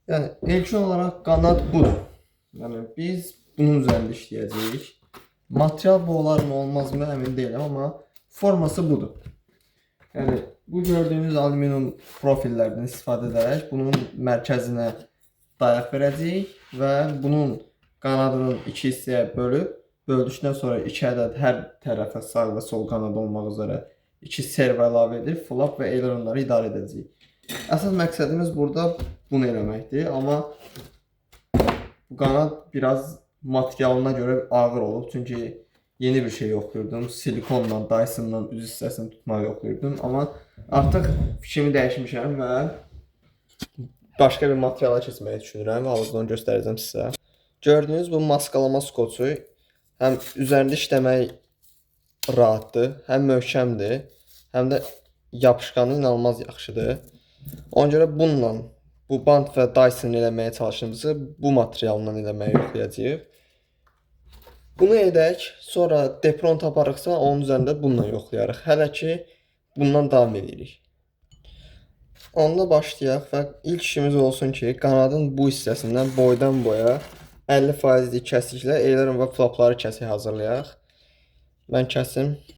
Yəni ilkin olaraq qanad budur. Yəni biz bunun üzərində işləyəcəyik. Material bu olar mı, olmaz mı əmin deyiləm, amma forması budur. Yəni bu gördüyünüz alüminium profillərdən istifadə edərək bunun mərkəzinə dayaq verəcəyik və bunun qanadının iki hissəyə bölüb, böldükdən sonra iki ədəd hər tərəfə sağ və sol qanad olmaq üzrə iki servo əlavə edib flap və aileronları idarə edəcəyik. Əsas məqsədimiz burada bunu eləməkdir, amma bu qanad biraz materialına görə ağır olub, çünki yeni bir şey yoxlayırdım. Silikonla, Dyson'la üz hissəsini tutmağı yoxlayırdım, amma artıq fikrimi dəyişmişəm və başqa bir materiala keçməyi düşünürəm və hal-hazırda onu göstərəcəm sizə. Gördüyünüz bu maskalama skoçu həm üzərində işləmək rahatdır, həm möhkəmdir, həm də yapışqanı inanılmaz yaxşıdır. Ona görə bununla bu bant və Dyson eləməyə çalışdığımızı bu materialla eləməyi yoxlayacağıq. Bunu edək, sonra depron taparıqsa onun üzərində bununla yoxlayarıq. Hələ ki bundan davam edirik. Onda başlayaq və ilk işimiz olsun ki, qanadın bu hissəsindən boydan boya 50%lik kəsiklə aileron və flapları kəsik hazırlayaq. Mən kəsim.